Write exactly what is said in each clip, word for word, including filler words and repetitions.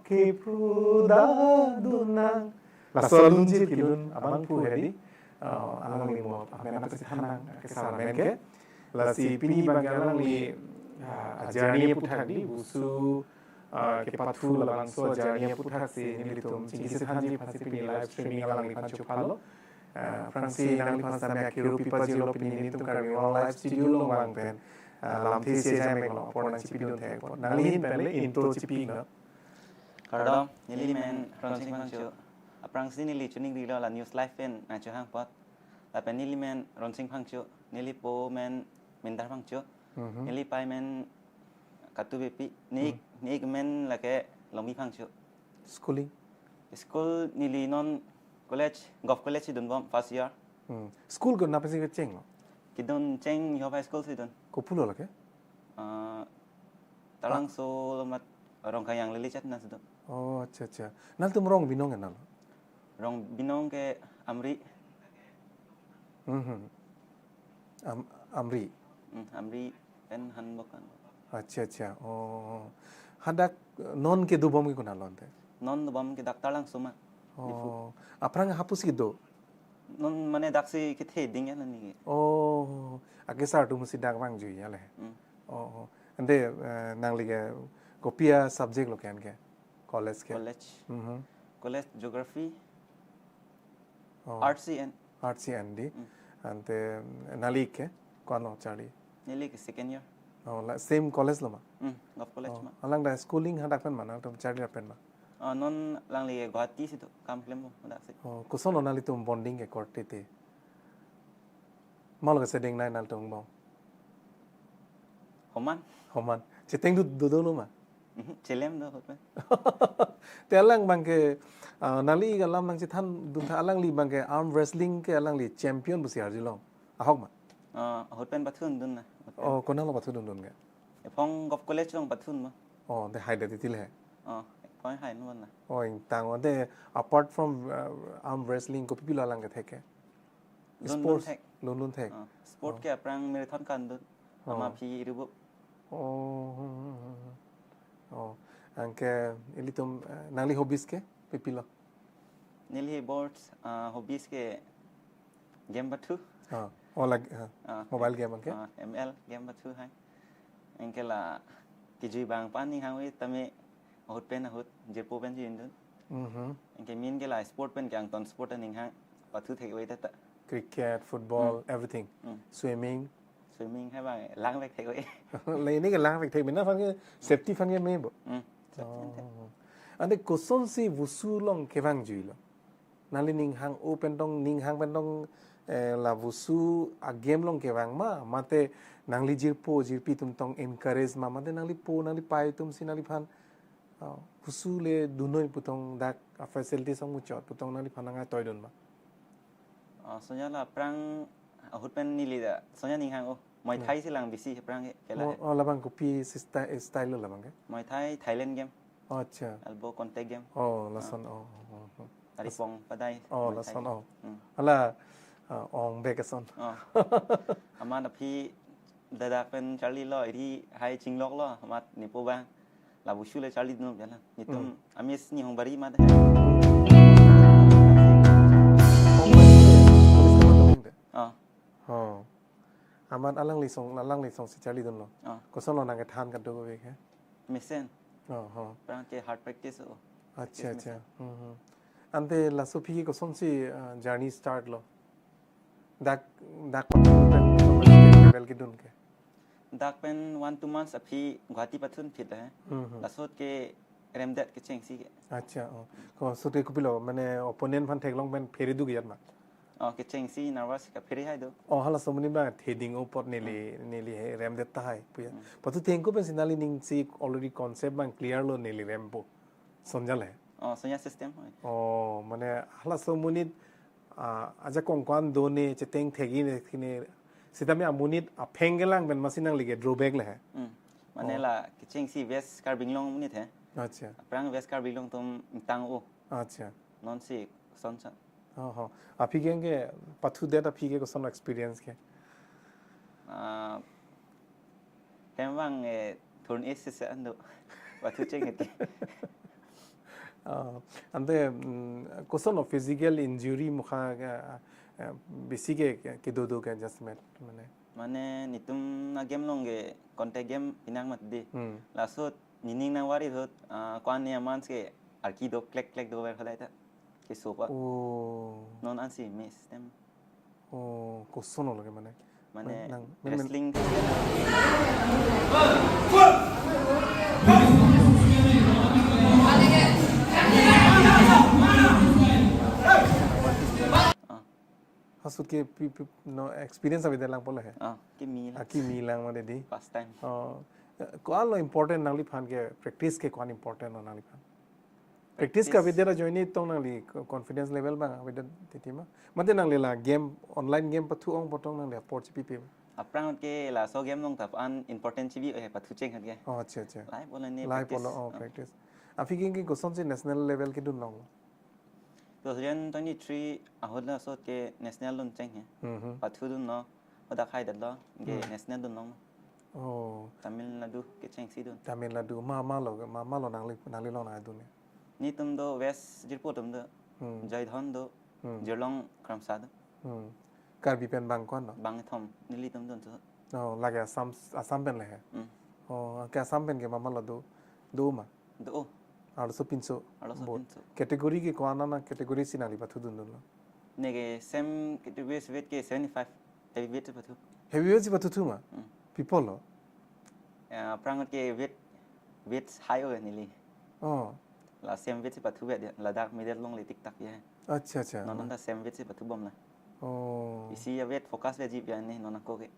Kepru da dunang. Laso alunjir kelun abangphu hedi. Uh, alangli mo amen anak si thanang kesar amen ke. Lasi pini abangke alangli, uh, ajarni aputhak di, wusu, uh, kepathu labangso ajarni aputhak si nelitum chingki si thanji aphansi pini live streaming alangliphan chopalo. Uh, aphrangsi nangliphan sitame akhiru pipajirlo, pini nelitum Karbi Anglong Live Studio along vang pen, uh, lamthe si jai menglo apor nangchipidun thek apot. Nangli ahin pen le intro chipiknon. Kardom, neli men Ronsing Phangcho. Aphrangsi neli chuning rilo la news live pen nangchohang apot. Lapen neli men Ronsing Phangcho, neli po men Mindar Phangcho, Mhm. neli pai men Katu Beypi, nik, Hmm. nik men lake Longbi Phangcho. Schooling? School neli non college, Govt College si dunbom first year. Hmm. School ko nangpisi kechenglo? Kedun cheng Yehov High School si dun. Kopulo lake? Ah, Taralangso amat Rongkhang Yang Lily chat na si dun. Oh, acha, acha. Nangtum rong binong ya nanglo? Rong binong ke Amri. Mhm. Am-, Amri. Hmm, Amri pen Hanbok kan. Acha, acha. Oh. Hadak non kedobom ke konat lo ante? Non dobom ke dak Taralangso ma. Oh. Aphrang hapusi kedo? Non mane dak si kethe ding ya nani ke. Oh. Akesar atum si dak vangjuiya le. Hmm. Oh, oh. Ante, eh, nangli ke kopi a subject lo ke-an ke? College ke? College. Mhm. College Geography. Oh. Arts and. Arts and di. Mm. Ante nangli ke ko-anlo charli? Neli ke second year. Oh, la same college lo ma? Mm, Govt College Oh, ma. Alangli schooling hadak pen ma, nangtum charli pen ma? Oh, non alangli Guwahati si do, kam klem lo, hadak si. Oh, kosonlo nanglitum bonding ke korte te? Malo ke sedeng nai nangtum bong? Homan. Homan. Cheteng do, do, dolo ma? Mhm, chelem do ahut pen. Te alang abangke, ah, nangli alam nangchethan dun tha, alangli abangke arm wrestling ke alangli champion pusi arjulong. Ahok ma? Ah, ahut pen pathu-un dun na. Ahut pen. Oh, konatlo pathu-un dun ke? Ephong Govt College along pathu-un ma. Oh, te hai de titil he. Oh, ephong hai nu na. Oh, ingtang. Oh, te apart from, uh, arm wrestling kopi pilo alang kethek ke? Lun lun Sports, thek. Lun lun thek. Ah, sport Oh. ke aphrang marathon kan dun. Oh. Ama phi ribu. Oh, hmm, hmm, hmm, hmm. Oh, anke ilitum, eh, nangli hobbies ke pipilo? Neli board, ah, hobbies ke game pathu. Ah, oh, lag-, ah, Ah, mobile game anke? Ah, M L game pathu hai. Anke la kejui abang pan ning hangve tame ahut pen ahut jirpo pen jui dun. Mhm. Anke min ke la sport pen ke angton sport aning hang pathu thek ave ta. Cricket, football, Hmm. everything. Hmm. Swimming. Swimming hai abang langvek thek ave. Le ini ke langvek thek, bina aphan ke safety aphan ke me bo. Hmm. Safety aphan thek. Oh. Ante kosonsi wusu along kevangjuilo? Nangli ning hang-o pen tong, ning hang pen tong, eh, la wusu a-game along kevang ma, mate nangli jirpo jirpi atum tong encourage ma, mate nangli po nangli pai atum si nangliphan, ah, wusu le dunnoi pu tong dak a-facilities along muchot pu tong nangliphan nang-atoi dun ma? Ah, lason ya la aphrang ahut pen neli da, lason ya ning hang-o. Muay Hmm. Thai si lang bisi aphrang ke, kela Oh, he. Oh, labang kopi si style, style lo labang ke? Muay Thai, Thailand game. Oh, acha. Albo contact game. Oh, lason, Ah. Oh, oh, oh, oh. Ari Las- pong padai Oh, Muay Thai lason, game. Oh. Hmm. Hala, ah, ong bek ason. Oh. Amat aphi dadak pen charlilo, iri hai chingloklo, amat nepo abang. La wusu le charli dun jalan. Netum Hmm. amis ni hong bari mat. Oh. Oh. Amat alangli asong, alangli asong si charli dunlo. Oh. Kosonlo nangkethan kadokave ke? Mesen. Oh, oh. Aphrang ke hard practice o. Acha, Practice acha. Mesen. Hmm, hmm. Ante laso aphi ke kosonsi, ah, journey start lo? Dak, dak pen level kedun ke? Dak pen one two months aphi Guwahati pathu-un phit he. Hmm, hmm. Laso ahut ke remdet kechengsi ke. Acha, oh. Ko ahut ke kopilo, mane opponent aphan theklong pen phere duk jat ma? Oh, kechengsi nervous kaphere hai do. Oh, halaso amonit abang theding apot neli, Hmm. neli he remdet tahai puya. Hmm. Pathu thengko pensi nangli ning si already concept abang clear lo neli rempo. Lason jale. Oh, lason ya system hai. Oh, mane halaso amonit, ah, ajakong ko-an do ne cheteng thekji ne kine sitame amonit apheng kelang pen masi nangli ke drawback le he. Hmm. Mane Oh. la kechengsi West Karbi Anglong amonit he. Acha. Aphrang West Karbi Anglong atum ingtang-o. Acha. Non si son son. Oh, oh. Aphi ke anke pathudet aphi ke koson experience ke? Ah, hem abang, eh, thurn-e sese an do. Pathu cheng ke. Ah, ante, mm, koson lo physical injury mukha ke, ah, eh, besi ke, ke, kedo do ke adjustment mane. Mane netum a-game along ke contact game pinang mati di. Hmm. Laso nening nangvarit ahut, ah, ko-an ne amans ke arki do klek klek dover halai ta. Keso pa. Oh. Non ansi miss tem. Oh, koson lo ke mane. Mane nang, men, men. Wrestling. Ah. Hasut ke pi, pi, no experience abi delang pole he. Ah, kimi lang. Ah, kimi lang mane di. First time. Oh. Ko-an lo important nangliphan ke practice ke ko-an important lo nangliphan. Practice. Practice ke avedetlo ajoine tong nangli confidence level abang avedetlo titi ma. Mate nangli la game, online game pathu ong pu tong nangli apor chipipe ma. Aphrang ke laso game along ta an important chibi he pathu cheng hat ke. Oh, acha, acha. Lahai pulo ne. Lahai practice. Pulo, oh, oh. Practice. Aphi ke kosonsi national level kedun long? Two thousand twenty-three ahut laso ke national dun cheng he. Mhm. Pathu dunlo, hadak haidetlo, ke Hmm. national dunlong. Oh. Tamil Nadu kechengsi dun. Tamil Nadu, ma, ma lo, ma, ma lo nangli, nangli along nangdun he? Netum do West Jirpo atum do. Hmm. Jaidhon do. Hmm. Jirlong Kramsa do. Hmm. Karbi pen bang ko-an lo? Bangkethom, nelitum dun so. Oh, lake Assam, Assam pen le he? Hmm. Oh, ke Assam pen ke ma, ma lo do, do ma? Do. Arloso pinso. Arloso Bo-, pinso. Category ke ko-an an category si nangli pathu dundunlo? Neke same category weight ke seventy-five heavyweight si pathu. Heavyweight si pathu thu ma? Hmm. Pi apot lo? Ya, aphrang ke weight, weight high ho neli. Oh. La same weight si pathu bet ya, ladak middle longle tik tak ya. Acha, acha. Non non ta same weight si pathu bom la. Oh. Isi ya weight focus ya jip ya ne non ako ke.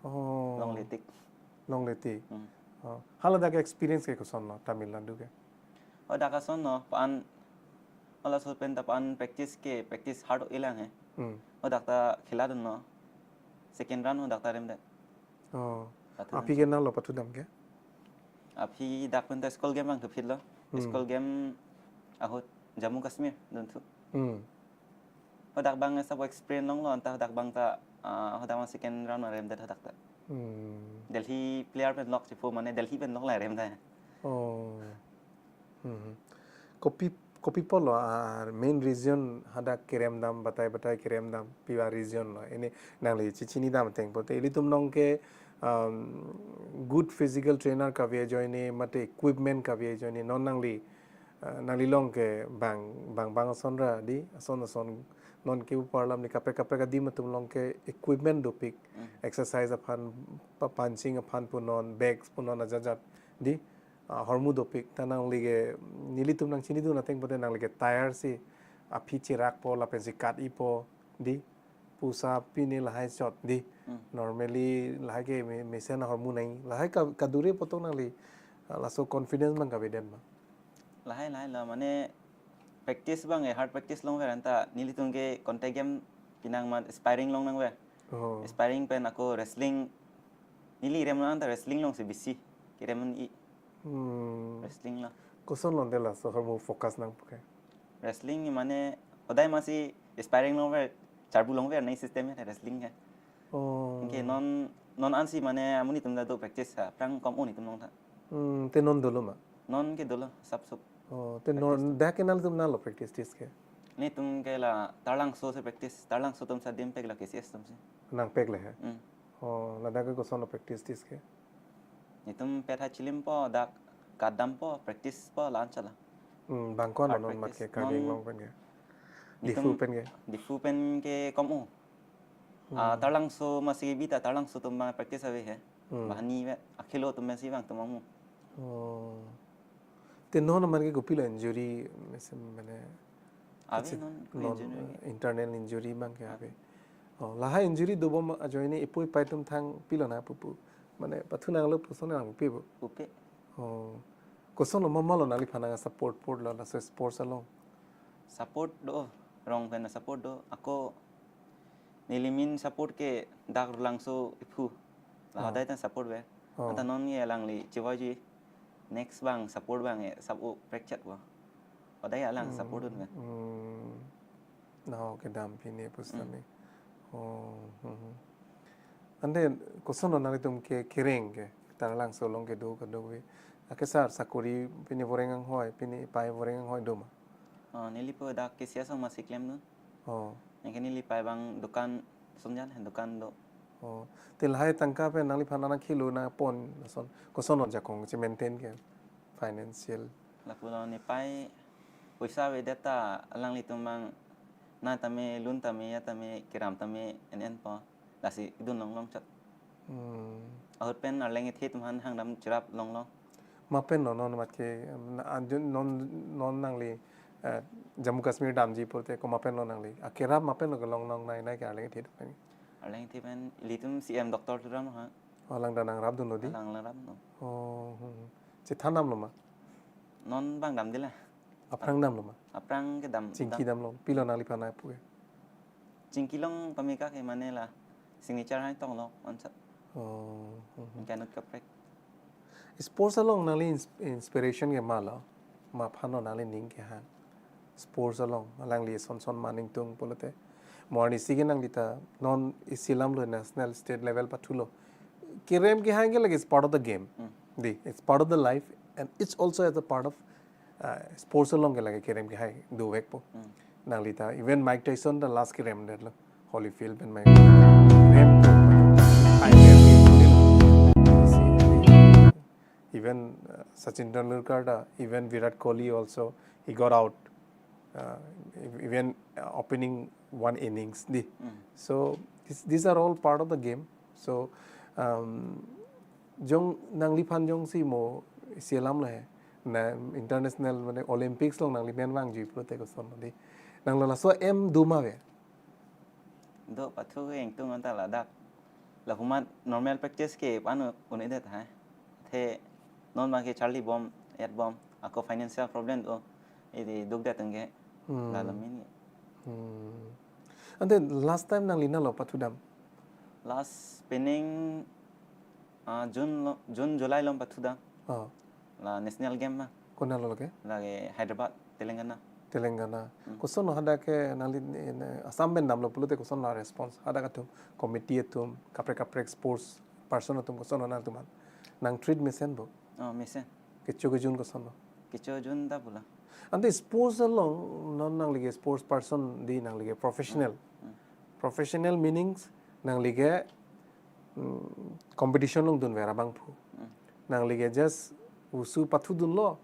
Oh. Longle tik. Longle tik. Hmm. Oh. Hala dak experience ke koson lo Tamil Nadu ke? Oh, dak ason lo, pan, hala ason pen ta pan practice ke, practice hard ilang he. Hmm. Oh, dak ta khela dunlo. Second round oh dak ta remdet. Oh. Pathu. Aphi ke nanglo pathu dam ke? Aphi dak pen ta school game abang thuphit lo. Hmm. School game ahut Jammu Kashmir dun thu. Hmm. Hadak abang sabo experience longlo anta hadak abang ta, ah, hadak abang second round aremdet hadak ta. Hmm. Delhi player pen lok chipo mane Delhi pen lok la remdet. Oh. Hmm. Kopi, kopi apot lo, ah, main reason hadak kerem dam, batai batai kerem dam, pi a-reason lo? Ini nangli chechini dam ateng pulote ilitum along ke, um, good physical trainer kave ajoine mate equipment kave ajoine non nangli, ah, nangli along ke bang, bang, bang ason ra di, ason ason non ke uparlam ni kaprek kaprek adim atum along ke equipment dopik, Hmm. exercise aphan, pa-, punching aphan punon, bags punon ajat ajat di, ah, ahormu dopik. Ta nangli ke nelitum nangchini dun ateng pulote nangli ke tire si aphi chirakpo lapensi kat-ipo di, push up pini lahai shot di. Hmm. Normally lahai ke me-, mesen ahormu nai. Lahai ka-, kadure pu tong nangli, ah, laso confidence abang kavedet ma? Lahai, lahai lo, mane practice abang e, hard practice longver anta nelitum ke contact game pinang ma sparring long nangver. Oh. Sparring pen ako wrestling, neli rem anta wrestling alongsi besi kerem i. Hmm. Wrestling lo. Koson lo ante laso ahormu focus nangpo ke? Wrestling mane hodai masi sparring longver, charbu longver nai system ya wrestling ke. Oh. Ke non, non ansi mane amonit atum ta do practice ha, aphrang kom-o netum along ta. Hmm, te non dolo ma? Non ke dolo, sap sup. Oh, te practice non tu. Dak ke nanglitum nanglo practice tis ke? Netum ke la Taralangso si practice, Taralangso atum si adim pek la K C S atum si. Nangpek le he? Hmm. Oh, ladak ke koson lo practice tis ke? Netum pet ha chilimpo, dak kat dampo, practice po, la-an chala. Hmm, bang ko-an hard lo non mat practice. Ke Karbi Anglong pen ke? Netum Diphu pen ke? Diphu pen ke kom-o. Hmm. Ah, Taralangso masi bi ta Taralangso atum abang practice ave he. Hmm. Bahani ve, akhilo atum si abang atum mo. Oh. Te non amat ke kopilo injury, mesen mane, ave kechek non, non injury. Internal injury abang ke ave. Ave. Oh, lahai injury dobom ajoine ipu ipai atum thang pilo nangpupo? Mane pathu nanglo puson nangpupe bo? Pupe. Oh. Koson lo, ma malo nangliphan nang support port lo laso sports along? Support do, rong pen support do. Ako neli main support ke dak Rulangso iphu. La Oh. hodai ta support ver. Oh. Anta non ye alangli chivoiji. Next abang support abang e sabo prek chat bo. Hodai alang Hmm, support un ver. Hmm. Nahok kedam pine pusitame. Hmm. Oh. Hmm. Ante koson lo nanglitum ke kereng ke Taralangso along kedo kadokave? Akesar sakori pine voreng anghoi, pine pai voreng anghoi do ma? Oh, neli po dak K C S Home si klemdun. Oh. Anke neli pei abang dukan sonjan, dukan do. Oh. Te lahai tangka pen nangliphan nangkhelo nangpon lason koson ajakong che maintain ke financial. Lapulo nepei poisa avedet ta alanglitum abang na tame lun tame ya tame keram tame en enpo. Lasi dun longlong chot. Hmm. Ahut pen arleng ethe atum aphan hangdam cherap longlong. Mapen lo non mat ke na- anjun non non nangli eh, Jammu Kashmir damji pulote ko mapen lo nangli. Akerap mapen lo kelong nang nai nai ke arleng ethe pen. Arleng ethe pen ilitum C M Doctor Tuliram ha. Oh, alang ta nangrapdunlo di. Alang alang rap no. Oh, hmm, hmm. Chethan damlo ma. Non abang damde la. Aphrang damlo ma. Aphrang kedam. Chingki dam. Damlo. Pilo nangliphan nangpu ke. Chingki long pamika ke mane la signature hai tong lo ansat. Oh. Hmm, hmm. Kanut kaprek. Sports along nangli ins- inspiration ke ma lo? Ma aphan lo nangli ning kehang? Sports along alangli son son ma ning tung pulote. Mo arnisi ke nangli ta non isi alam lo national state level pathulo. Kerem kehang ke lake it's part of the game. Hmm. Di, it's part of the life and it's also as a part of uh, sports along ke lake kerem kehai dovekpo. Hmm. Nangli ta even Mike Tyson ta last keremdetlo. Holyfield pen Mike. Kerem to. Even uh, Sachin Tendulkar ta, even Virat Kohli also, he got out. Uh, ev- even uh, opening one innings. Di. Mm. So this, these are all part of the game. So um, jong nangliphan jongsi mo isi alam lo he na international mane Olympics along nangli men vangji pulote koson di. Nanglo laso aim do ma ave? Do pathu ke ingtung anta ladak. Lapumat normal practice ke panu un-edet ha. The non abang ke charlibom, etbom, ako financial problem do. Ili dukdet tengke. Hmm. Lalamin. Hmm. Ante last time nangli nalo pathudam? Last penang uh, June lo, June July lom pathudam. Oh. La national game ma. Konat lo ke? Lake Hyderabad, Telangana. Telangana. Hmm. Koson hadak ke nangli eh, Assam pen damlo pulote koson la response hadak atum committee atum kaprek kaprek sports person atum koson nangtum an nang treat mesen bo. Oh, mesen. Kecho kejun koson lo. Kecho jun da pula. Ante sports along non nangli ke sports person di nangli ke professional. Hmm. Professional meanings nangli ke mm, competition along dunver abangphu. Hmm. Nangli ke just wusu pathudunlo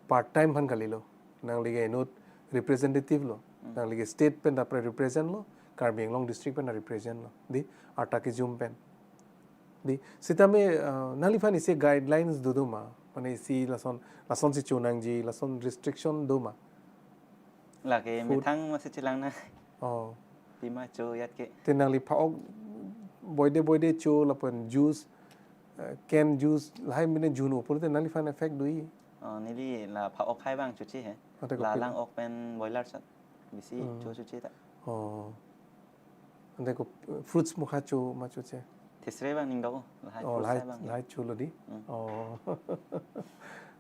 part time aphan kalilo. Nangli ke inut representative lo. Hmm. Nangli ke state pen ta pre represent lo, Karbi Anglong district pen ta represent lo. Di arta kejum pen. Di sitame uh, nangliphan isi guidelines do do ma. Mane isi lason lason si chonangji, lason restriction do ma. Lake Food. Methang masi chelang na. Oh. Pima cho yat ke. Te nangli pha-ok boide boide cho lapen juice, eh, can juice, lahai mene jun opor te nangliphan effect do-i. Oh, neli la pha-ok hai abang choche he. Ante ko La pil- lang ok pen boiler sat. Bisi Hmm. Cho choche ta. Oh. Ante ko fruits mukha cho ma choche. Thesre abang ning dok. Lahai Oh, fruits lahai hai abang. Lahai cho lo di. Hmm. Oh.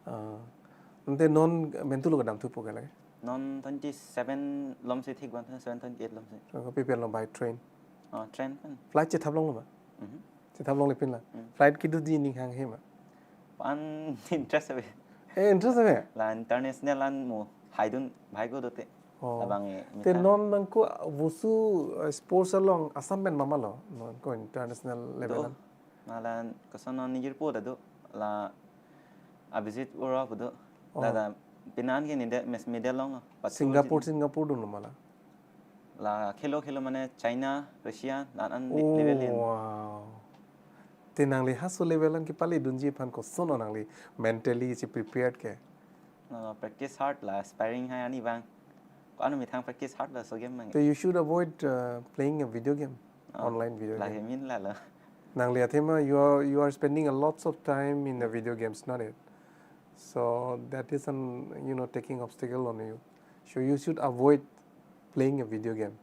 Ah. Ante non mentu lo kedam thupo ke lake. Non twenty seven lom si thik bang, twenty seven, twenty eight lom si. So, kopi pen lo by train? Oh, train pen. Flight chethap long lo ma? Mhm. Chethap longle pin la. Mm. Flight kedo di ning hanghe ma? Pan interest ave. Eh, interest ave? La international an mo haidun bhai ko dote. Oh. Labang e. Te mita. Non nangko wusu eh, sports along Assam pen mama lo. Nangko international level Do. An. Malan koson non nijir po ta do. La Abhijit Ura po do. Oh. Lata pinan ke nide mes medal long. Pat Singapore, Singapore dun lo mala. La khelo khelo mane China, Russia, nan an Oh, level in. Wow. Te nangli haso level an kepale dunji aphan koson nangli mentally si prepared ke. No, no, practice hard la, sparring hai ani bang. Ko ano methang practice hard la so game mang. So you should avoid uh, playing a video game, Ah, online video la game. Min la la. Nangli athema you are you are spending a lots of time in the video games, not it. So that is an you know taking obstacle on you. So you should avoid playing a video game.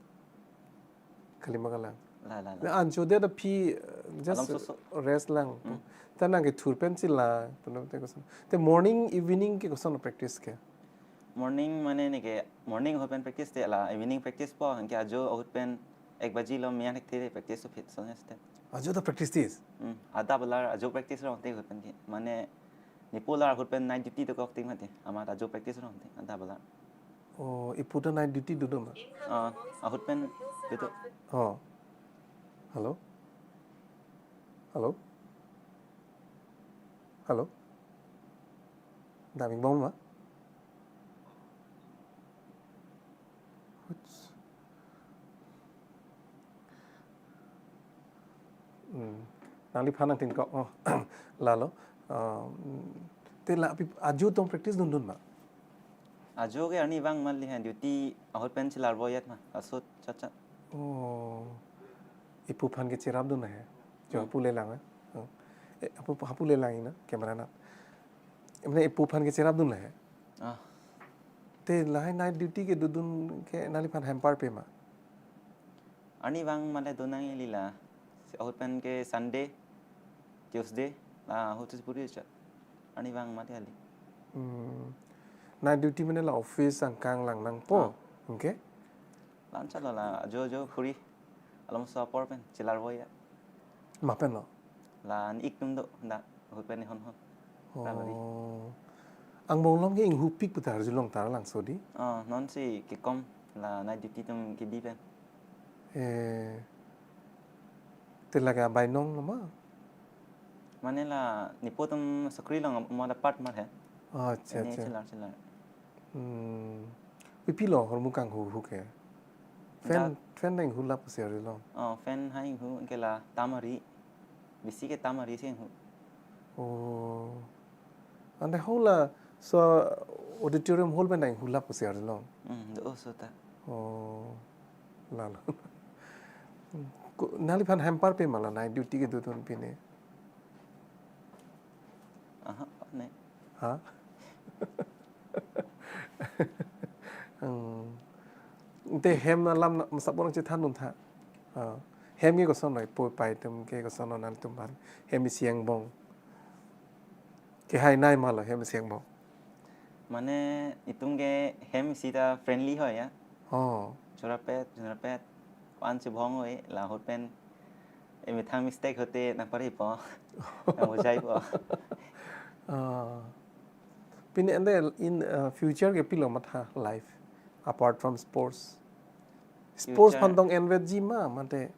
Kalima kalang. La la la. Ancho de da phi uh, just Alam so, so. Rest lang. Hmm. Ta nang ke thur pen si la. Te morning evening ke koson practice ke? Morning mane ne ke morning ahut pen practice te la evening practice po, anke ajo ahut pen ek baji lo miyan ek the practice to fit so next step. Ajo ta practice tis? Hmm. Ada belar ajo practice rong te ahut pen ke. Mane nipo lar ahut pen night duty to kok ting mate. Amat ajo practice rong te. Ada belar. Oh, ipu ta night duty dodun ma? Ah, ahut pen duty. Oh. Hello? Hello? Hello? Damji bom ma? Oops. Hmm. Nangliphan nangtingkok, oh. Lalo. Ah, hmm. Te la api ajo tong practice dundun ma? Ajo ke arnivang mali ha, duty ahut pen chelarvoiyat ma. Asot chat chat. Oh. Ipu aphan ke cherapdun he. Jo, hmm, hapu lelang, eh. Oh. Eh, hapu, hapu lelang ina, camera na. Emne ipu aphan ke cherapdun he. Ah. Te lahai night duty kedodun ke nangliphan hamper pe ma? Arnivang male donang ili la. Si ahut pen ke Sunday, Tuesday, la ahut si puri cha. Arnivang male ali. Hmm. Night duty mane la office angkang lang nangpo. Ah. Okay? Lan chala la, ajo ajo puri. Alomso apor pen, chelarvoiya. Ma pen lo? La an ik tum do, da, ahut pen ni hon hon. Oh. Ramari. Angbong along ke inghupik putar arjulong Taralangso di? Oh, non si kekom la night duty atum kebi pen. Eh. Te lake abainong lo ma? Mane la nipu atum sokri along mo da part mar he. Oh, acha, ini acha. Chelar, chelar. Hmm. Pi pi lo hormu kanghu hu ke? Fan, da- fan ta inghulap pusi arilo. Oh, fan ha inghu ke la tam ari. Bisi ke tam ari si inghu. Oh. Ante hula so auditorium hall pen ta inghulap pusi arilo. Hmm, do so ta. Oh. Lalo. Ko, nangliphan hamper pe ma la night duty kedodun pine? Aha, pa ne. Ha? Hmm. Te hem alam na, masa orang chethan dun tha. Ah. Hem ke koson noi, poi pai atum ke koson noi nangtum aphan. Hem isi angbong. Kehai nai ma lo hem isi angbong? Mane itum ke hem isi ta friendly hoi ya. Oh. Chorapet, chorapet. Pan chibhong hoi, la ahut pen emethang mistake hote nangparipo. Nangbujaipo. Ah. Pine ante in, uh, future ke pi lo matha life apart from sports? Sports, future, aphan tong envet ji ma mate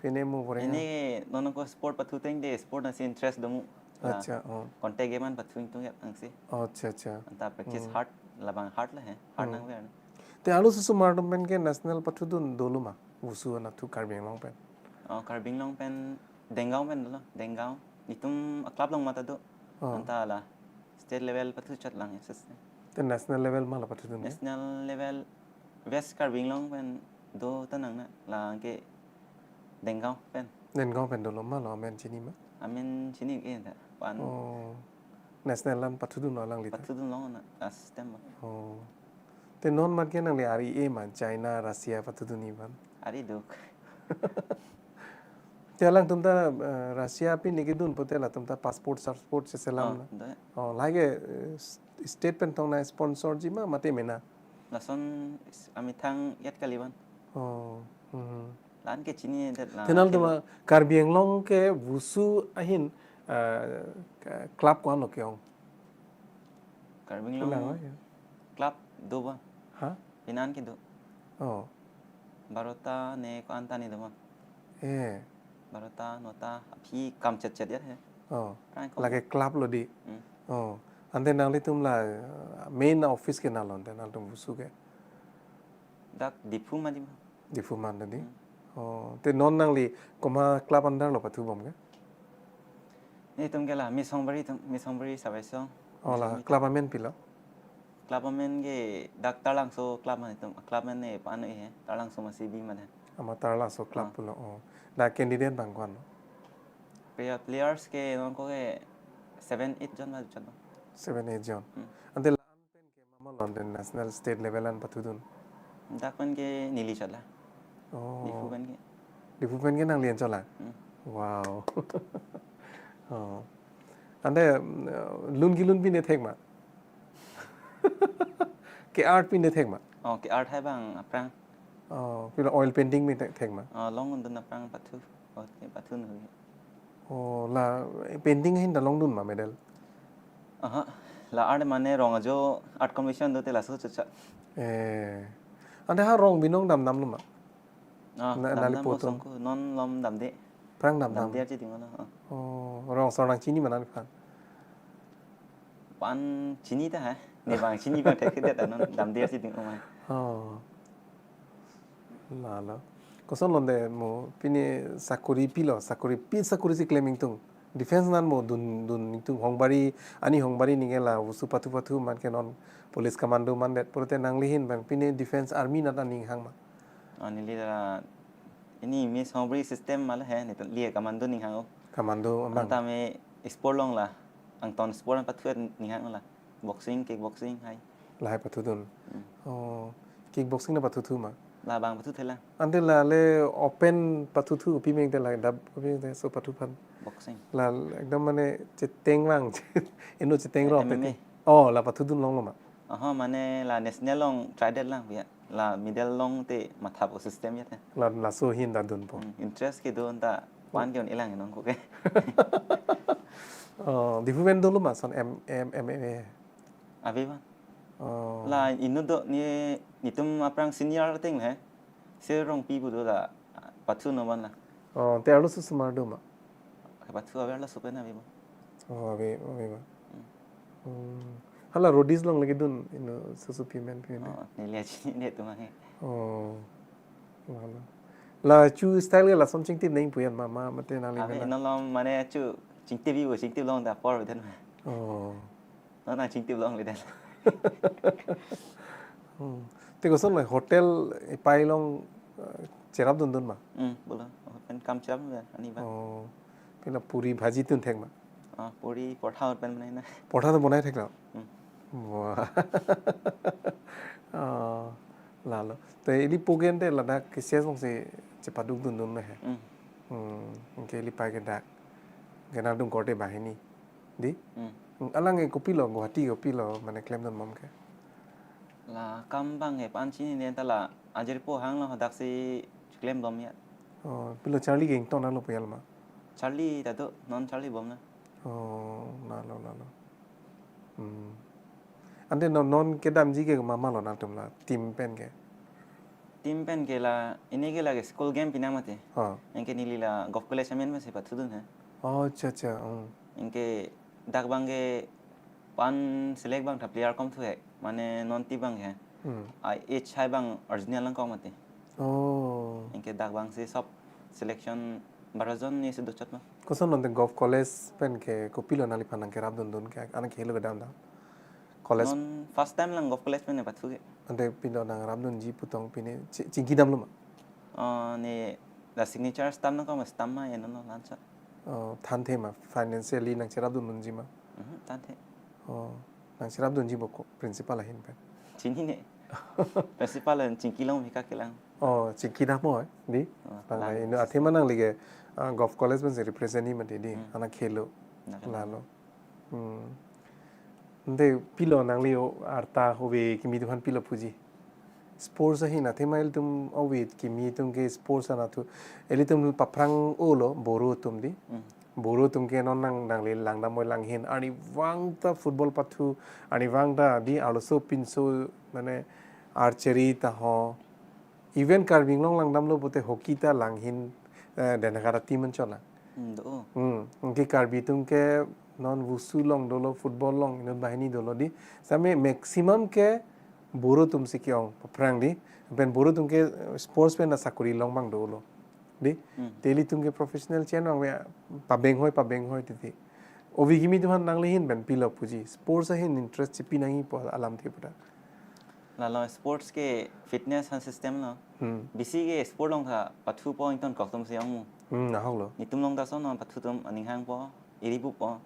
pine mo boreng? Ini non ko sport pathu teng de sport nasi interest domu. La, acha, oh. Contact game an pathu ingtung ya angsi. Oh, acha, acha. Anta practice, hmm, hard, labang hard la he. Hard, hmm, nangver. Te alu susu mardom pen ke national pathudun dolo ma? Wushu anatthu Karbi Anglong pen. Oh, Karbi Anglong pen Denggaon pen dolo. Denggaon. Itum a club along mata do. Oh. Anta la state level pathu chot lang S S. Te national level ma la pathudun ya? National level West Karbi Anglong pen do ta nang na. La ke Denggaon pen. Denggaon pen dolo ma lo amen chini ma? Amen chini ke ta. Pan. Oh. National an pathudun lo alangli ta? Pathudun long na last time. Oh. Te non mat ke nangli ari e ma China, Russia pathudunji aphan? Ari duk. Te alangtum ta, eh, Russia pine kedun pote latum ta passport, passport seselam, oh, na? Do ya. Oh, lake, eh, s-, state pen tong na sponsor ji ma mate mena? Lason s-, amethang yat kali ban. Oh. Hmm. La-an ke chini det la. Te nangtum, kelo, Karbi Anglong ke wushu ahin, eh, ka-, club ko-an lo ke-ong? Karbi Anglong, pulang, oh, ya, club do ba? Ha? Pinan ke do. Oh. Barota ne ko-an ta ni do ba? Eh. Barota, nota, aphi kam chet chet ya he. Oh. Pran ko. Lake club lo di. Hmm. Oh. Ante nanglitum la, uh, main office ke nalo ante nangtum wushu ke? Dak Diphu ma di ma. Diphu ma di? Hmm. Oh, te non nangli komat club under lo pathu bom ke? Netum ke la Misongbari atum, Misongbari Sabaisong. Oh, la Misongbari club amen pi lo? Club amen ke dak Taralangso club ma netum. Club amen ne pa ano he, Taralangso Masi Bi ma he. Ama Taralangso club, ah, pulo. Oh. Dak candidate bang ko-an lo? Player, players ke non ko ke seven, eight jon ba chot ba. Seven, eight jon. Hmm. Ante la-an pen ke mama lo ante national state level an pathudun? Dak pen ke neli chot la. Oh. Diphu pen ke. Diphu pen ke nangli an chot la? Hmm. Wow. Oh. Ante, mm, lun kelun pine thek ma? Ke-art pine thek ma? Oh, ke-art hai bang aphrang. Oh, pilo oil painting pine thek ma? Oh, longdun aphrang pathu. Oh, ke pathu nu. Oh, la painting ahin ta longdun ma medal? Aha. La art mane rong ajo art competition do te laso chucha. Eh. Ante ha rong binong damdamlo ma? Ah, na- damdam nali po atum. Osong ko non lom damde. Prang damdam. Damde archi ding lo. Ah. Oh, rong asor nangchini ma nangliphan? Pan chini ta ha. Ne bang chini bang thek det non damde archi ding lo ma. Oh. Lalo. Kosonlo de mo pine sakori pilo, sakori pi sakori si klem ingtung. Defense nan mo dun dun ingtung hongbari, ani hongbari ningke la wusu pathu pathu man ke non police commando mandet. Pulote nangli ahin bang pine defense army nat aning hang ma? Oh, neli la ini Miss Hongbari system ma la he, ne liye commando ning hang o. Commando amang. Anta me sport along la, angton sport an pathu ning hang la. Boxing, kickboxing, hai. Lahai pathudun. Hmm. Oh, kickboxing na pathuthu ma? La bang pathu thela. Ante la le open pathuthu pi meng te la dap pi meng te so pathu phan. Boxing. La ekdom mane cheteng vang, eno cheteng rom M M A. Te. Oh, la pathudun longlo ma? Aha, mane la national along try det lang biya. La medal long te matha po system ya te. La laso ahin ta dunpo. Hmm, interest kedo anta pan ke un-e lang non ko ke. Oh, Diphu pen dolo ma son M M M M A. Ave ba. Oh. La inut do ne netum aphrang senior ateng he. Sir Rongpi pu do la pathu non ban la. Oh, te arloso osomar do ma? Pathu ave arloso pen ave ba. Oh, ave, ave ba. Hmm. Hmm. Hala roadies along lagi dun ino susu pimen pimen. Oh, neli achini ne tu ma he. Oh. Lalo. La chu style ke lason chingtip nangji pu yan ma ma mate nangli ave mena. Non lom mane chu chingtip pu chingtip long ta apor den ma. Oh. Non nang chingtip longle den. Hmm. Te koson la hotel epai along, eh, cherap dundun ma? Hmm, bolo. Pen kam cherap dun ani ba. Oh. Pila puri bhaji tun thek ma? Ah, puri portha pen banai na. Portha to banai thek lo? Hmm. Wah. Ah, lalo. Te ili po ke ante ladak ke sias mong si chepaduk dundun na he. Hmm. Hmm, anke ili pai ke dak. Ke nangdung korte banghini. Di? Hmm. Alang ke kopilo, Guwahati kopilo, mane klemdun bom ke? La kam bang ke pan chinine ta la ajirpo hang lo daksi klem bom ya. Oh, pilo Charlie ke ington alo puyal ma? Charlie ta do, non Charlie bom na. Oh, lalo, lalo. Hmm. Ante non, non kedamji ke mama lo nangtum la, team pen ke? Team pen ke la, ini ke la ke school game pinang mate. Ha. Anke neli la Govt College amen masi pathudun he. Oh, acha, acha. Hmm. Anke dak bang ke pan select bang ta player kom thu he. Mane non team bang ke. Hmm. Ai age hai bang original lang kok mate. Oh. Anke dak bang si sob selection baro jon ni si dochot ma. Koson nonte Govt College pen ke kopilo nangliphan nangkerap dundun ke, anak ke helo kedam dam? College. Non first time lang Govt College pen ne pathu ke. Ante pilo nangrap dunji pu tong pine chi-, chingki damlo ma? Oh, ne la signature stamp nangkok ma stamp ma ya non lansot. Oh, thanthe ma financially nangcherap dun dunji ma? Mhm, thanthe. Oh, nangcherap dunji bo ko principal ahin pen? Chinine. Principal an chingki long mi ka kelang. Oh, chingki dam mo, eh, di? Oh, bang lang. Ino athema nangli ke, ah, Govt College pen si represent ni mati di, hmm, anak khelo. Nak lalo. Hmm. Ante pilo nangli o arta ove kimi atum aphan pilo puji? Sports ahin athema ilitum ove kimi atum ke sports anatthu. Ilitum paphrang-olo Boro atum di. Hmm. Boro atum ke non nang nangli langdam oi lang ahin. Arnivang ta football pathu, arnivang ta di arloso pinso mane archery ta ho. Even Karbi Anglong langdamlo pote hockey ta lang ahin, eh, Dena Kara team an chola. Hmm, do. Hmm, anke Karbi atum ke non wusu along dolo, football along, inut banghini dolo di. Same maximum ke Boro atum si ke-ong, paphrang di. Pen Boro atum ke, eh, sports pen ta sakori long bang dolo. Di. Hmm. Te ilitum ke professional chen bang ve pabeng hoi, pabeng hoi titi. Ove kimi atum aphan nangli ahin pen pilo puji? Sports ahin interest chipi nangji pu alamthe pu ta. Lalo sports ke fitness han system lo. Hmm. Bisi ke sport along ta pathupo ingtonkok atum si ong mu. Hmm, ahok lo. Netum along ta ason pathu atum aning hangpo, iri pupo.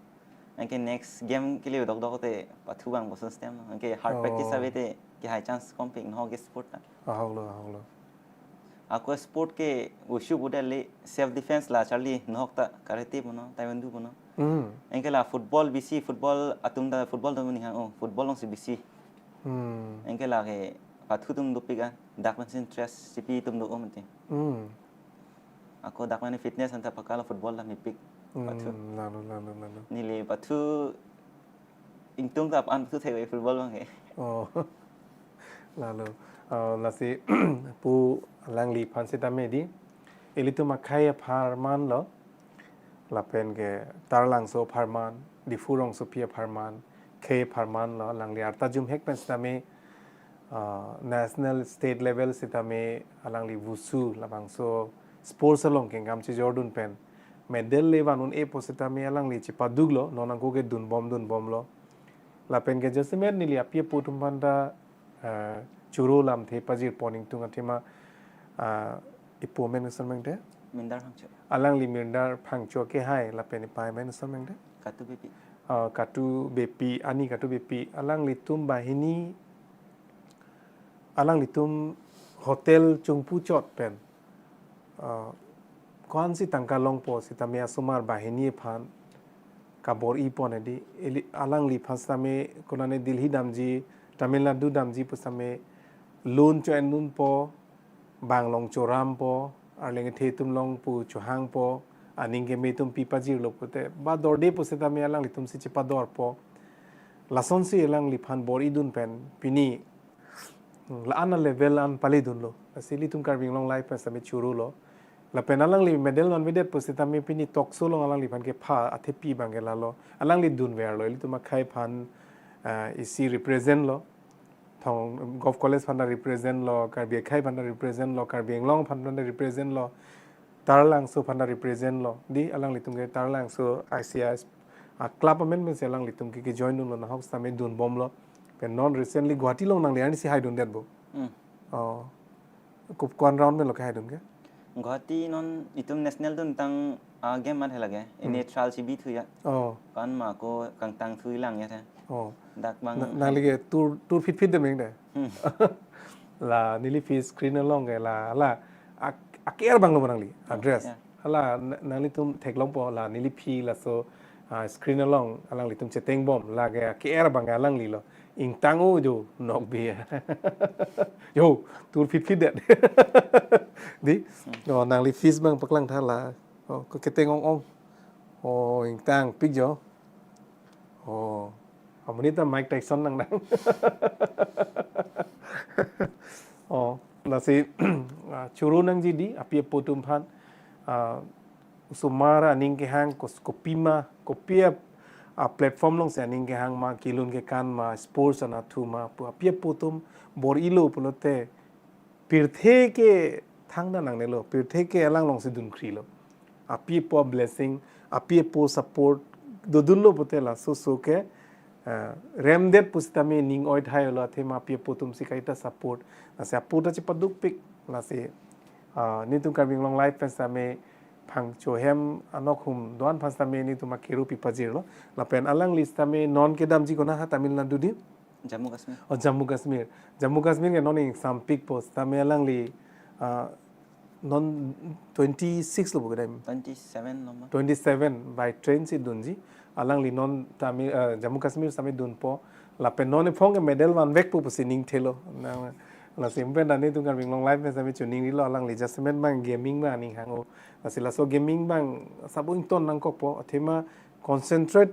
Anke next game kele dokdok te pathu bang bo system lo. Anke hard practice, oh, ave te ke high chance kompik no ke sport ta. Ahok lo, ahok lo. Ako sport ke wushu pu det le self defense la charli nohok ta karate puno, taekwondo puno. Hmm. Anke la football bisi, football atum ta football atum aning hang o, football along si bisi. Hmm. Anke la ke pathu atum dopik an, dak pen si interest chipi atum do-o mati. Hmm. Ako dak pen fitness anta pakalo football ta mepik. Hmm, pathu. Lalo, lalo, lalo. Neli pathu ingtung ta an thu thek football abang ke. Oh. Lalo, uh, lasi pu alangliphan sitame di, ilitum akhei apharman lo, lapen ke Taralangso apharman, Diphu rongsopi apharman, khei apharman lo, alangli arta jumhek pen sitame, uh, national, state level sitame alangli wushu labangso sports along kengkam chejordun pen medal le van un-e pu sitame alangli chepaduk lo, non ako ke dunbom dunbom lo. Lapen ke jasemet neli api apo atum aphan ta, ah, choro lamthe pajirpon ingtung athema, ah, ipo amen koson abang te? Mirnar Phangcho. Alangli Mirnar Phangcho kehai lapen ipai amen koson abang te? Katu Beypi. Ah, Katu Beypi, ani Katu Beypi. Alanglitum banghini, alanglitum hotel chungpu chot pen, ah, ko-ansi tangka longpo sitame asomar banghini aphan kabor-i pon edi, ili alangliphan sitame konane Delhi damji, Tamil Nadu damji pu sitame loan cho-endunpo, bank along chorampo, arleng kethe atum along pu chohangpo, aning keme atum pi pajirlo pute, ba dorde pu sitame alanglitumsi chepadorpo. Lasonsi alangliphan bor-idun pen pini la-an a-level an paledunlo. Lasi ilitum Karbi Anglong Live pen sitame choro lo. Lapen alangli medal vanvedet pu sitame pini tokso along alangliphan kepha athepi abang ke lalo. Alangli dunverlo, ilitum akhei aphan, ah, isi represent lo. Thong Govt College aphan ta represent lo, Karbi akhei aphan ta represent lo, Karbi Anglong aphan ta represent lo, Taralangso aphan ta represent lo. Di alanglitum ke Taralangso I C I a club amen pensi alanglitum ke, ke join dunlo, nahok sitame dunbomlo. Pen non recently Guwahati along nangli arnisi haidundetpo. Hmm. Oh. Ko-an round pen lo kehaidun ke? Guwahati non itum national duntang a-game amat he lake. Ini Hmm. trial si bi thu ya. Oh. Ko-an ma ko kangtang thu-i lang ya the. Oh. Dak abang. Na-, nangli ke tur, tur phitphit dam ing de. Hmm. La neli phi screen along ke la, la ak-, aker abang lo nangli address. Yeah. Hala na-, nanglitum theklongpo la neli phi laso, ah, screen along alanglitum chetengbom, lake aker abang alangli lo. Ingtang o jo nokbe. Jo, tur phitphit det. Di, oh, nangli fees abang paklang tha la. Oh, ko keteng ong-ong. Oh, ingtangpik jo. Oh, amonit ta Mike Tyson nangdang. Oh, lasi, ah, choro nangji di, api apo atum aphan, ah, osomar aning kehang, kos-, kopima, kopi a, ah, platform alongsi aning kehang ma, kelun kekan ma, sports anatthu ma, pu api apo atum bor-ilo pulote, pirthe ke thangta nangnelo, pirthe ke alang alongsi dunkrilo. Api apo blessing, api apo support dodunlo pute laso oso ke, ah, remdet pusitame ning oithai lo, athema api apo atumsi kaita support. Lasi apo ta chepadukpik, lasi, ah, nelitum Karbi Anglong Live pen sitame Phangcho ahem anok hum do-an aphan sitame nelitum akero pipajirlo. Lapen alangli sitame non kedamji kona ha Tamil Nadu di? Jammu Kashmir. Oh, Jammu Kashmir. Jammu Kashmir ke non ingsampikpo sitame alangli, ah, non twenty-six lo bu kedam. Twenty-seven nomor. Twenty-seven by train si dunji. Alangli non Tamil, ah, Jammu Kashmir sitame dunpo. Lapen non ephong ke medal vanvekpo pusi ning thelo. Na, lasi pen ta nelitum Karbi Anglong Live pen sitame chuning rilo, alangli jasemet abang gaming abang aning hang o. Lasi laso gaming abang sabo ington nangkokpo. Athema concentrate,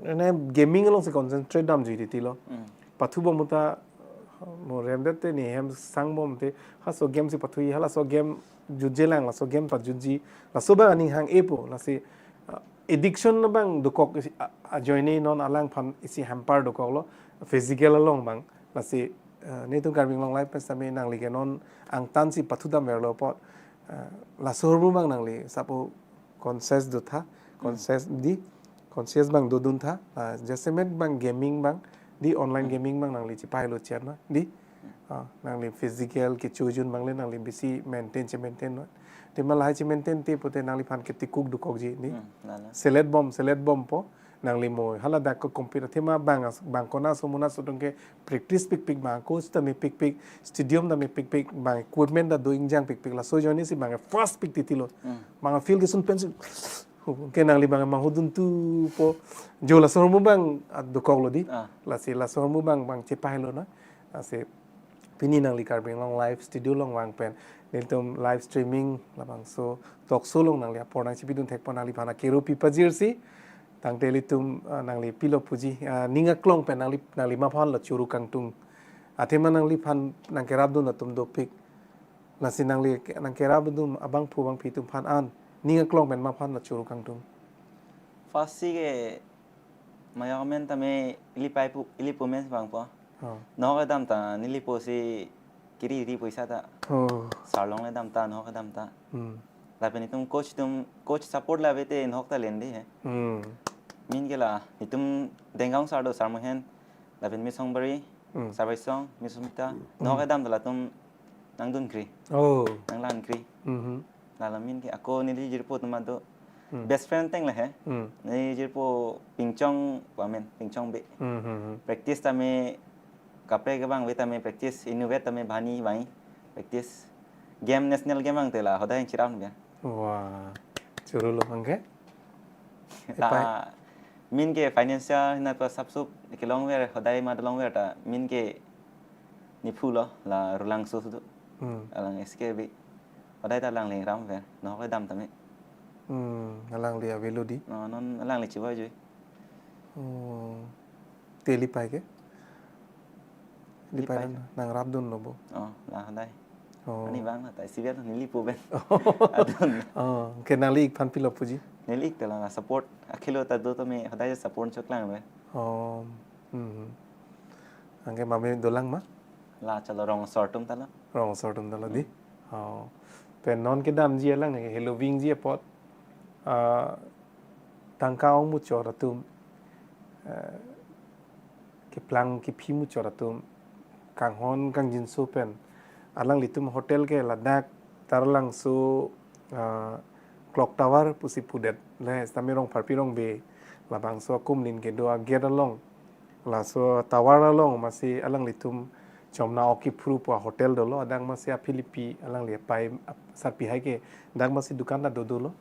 ne gaming alongsi concentrate damjui titi lo. Hmm. Pathubom ta mo remdet te ne hem sangbom te, halaso game si pathu-i, halaso game jutje lang, laso game pajutji, laso abang aning hang-epo, lasi, ah, addiction abang dokok isi, ah, ajoine non alangphan isi hamper dokoklo, physical along abang, lasi, ah, nelitum Karbi Anglong Live pen sitame nangli ke non angtansi pathudamverlo apot, ah, laso ahormu abang nangli sabo conscious do tha, Hmm. conscious di, conscious abang dodun tha, ah, jasemet abang gaming abang, di online Hmm. gaming abang nangli chepahelo chiat ma, di, Hmm. ah, nangli physical kecho jun abang le nangli bisi maintain che maintain ma. Athema lahai che maintain te pute nangliphan ketikuk dokokji, di. Hmm, lalo. Selet bom, selet bompo, nangli mo, hala dak ko compete athema abang as-, abang kona aso mona aso atum ke practice pikpik, abang coach ta mepikpik, stadium ta mepikpik, abang equipment ta do ingjangpikpik, laso ajoine si abang fast pik titi lo. Hmm. Abang field kesun pensi, ke nangli abang manghudun thupo. Jo laso ahormu abang, ah, dokoklo di. Ah. Lasi laso ahormu abang, abang chepahelo na. Lasi pini nangli Karbi Anglong Live studio along vang pen nelitum live streaming labangso talk show along nangli apor nangchipidun thekpo, nangliphan akero pipajirsi Tangte ilitum, ah, nangli pilo puji, ah, ning aklong pen nangli, nangli maphan lo churu kangtung. Athema nangliphan nangkerapdun atum dopik. Lasi nangli nangkerapdun abangphu abangphi atum aphan an ning aklong pen maphan lo churu kangtung. First si ke mayo men tame ili pai pu ili pu men bang po. Oh. Nok kedam ta neli po si kiri ri poisa ta. Oh. Sarlong le dam ta, nok kedam ta. Hmm. Lapen itum coach tum coach support la bete nok ta lendi he. Hmm. Min ke la itum Denggaung sar do, sar Mohen. Lapen Miss Songbari, Hmm. sar Baisong, Miss Sumita. Nok kedam ta latum nangdun kri, Oh. nanglan kri. Mhm. Lala min ke ako neli jirpo tum ado. Hmm. Best friend teng le he. Hmm. Neli jirpo Pingchong pamen, Pingchong be. Hmm, hmm, hmm. Practice tame kaprek abang be tame practice, inutvet tame bani bai practice. Game, national game ang tela hodai chirap nubia. Wah. Churu lo angke? Ta Epai. Min ke financial hina pa sapsup kelong ver, hodai ma long ver ta min ke niphu lo la Rulang su su. Hmm. Alang S K B. Hodai ta lang le ram ver. Nok kedam tame. Hmm. Alangli avelo di. No, non lang le chibai jui. Oh. Te ili pai ke? Ili Ili pai pai nangrapdun lo bo. Oh, la hodai. Oh. Ani bang la ta isi biar neli po ben. Adun. Oh, ke nangli ik aphan pilo puji. Neli ik tela support. Akhilo ta do tame hodai support choklang be. Oh. Hmm. Angke mame dolang ma? La chalo rong asor atum ta la. Rong asor atum ta la di. Oh. Pen non kedamji alang ke heloving ji apot. Ah, tangka ong muchot atum. Ah, keplang kephi muchot atum. Kanghon kangjinso pen. Alanglitum hotel ke ladak Taralangso, ah, clock tower pusi pudet. Le sitame Rongpharpi Rongbe labangso akumlin kedo agate along. Laso tower along masi alanglitum Chomna Ok Kiphru pu ahotel dolo, adang masi aphilipi alangli apai ap- sarpi hai ke, adang masi dukan ta dodolo.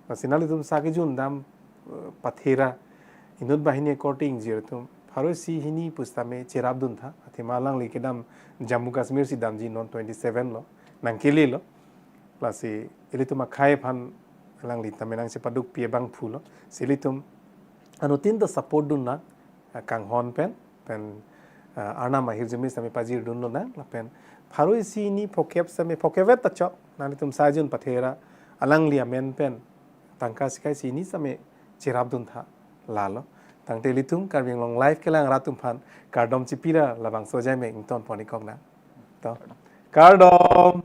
Masi nanglitum sa kejun dam, eh, pathera inut banghini akorte ingjir atum pharo isi hini pusitame cherapdun tha. Athema alangli kedam Jammu Kashmir si damji, non twenty seven lo, nangkele lo. Lasi ilitum akhei aphan alangli tame nangchepadukpi abangphu lo. Si ilitum anuttin ta support dun nang, ah, kanghon pen, pen, ah, arnam ahirjume sitame pajir dun lonang, lapen pharo isi hini phokep sitame phokep vet ta chok, nanglitum sa kejun pathera alangli amen pen tangka sikai isi hini sitame cherapdun tha, lalo. Tangte ilitum Karbi Anglong Live kelang rat atum aphan kardom chipi ra labangso ajai me ington pon-ik kok nang. To. Kardom.